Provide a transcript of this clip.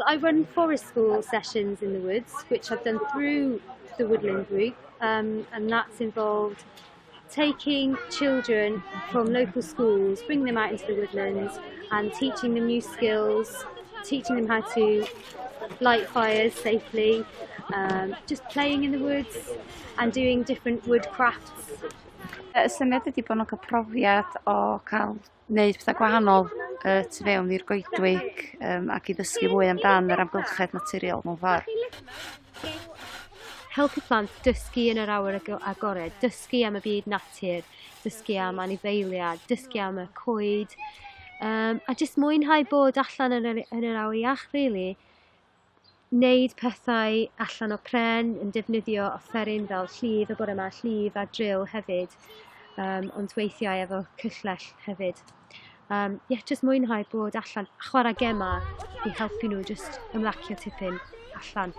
I run forest school sessions in the woods, which I've done through the Woodland Group, and that's involved taking children from local schools, bringing them out into the woodlands and teaching them new skills, teaching them how to light fires safely, just playing in the woods and doing different wood crafts. Y syniad ydy bod nhw'n cael profiad o cael wneud pethau gwahanol tu fewn i'r goedwig ac i ddysgu fwy amdan yr amgylchedd naturiol mewn ffordd. Helpu plant dysgu yn yr awyr agored, dysgu am y byd natur, dysgu am anifeiliaid, dysgu am y coed, a jyst mwynhau bod allan yn yr awyr iach, really. Wneud pethau allan o pren, yn defnyddio offeryn fel llyf y bore yma, llyf a drill hefyd, ond weithiau efo cyllell hefyd. Yeah, just mwynhau bod allan, chwarae gemau i helpu nhw just ymlacio tipyn allan.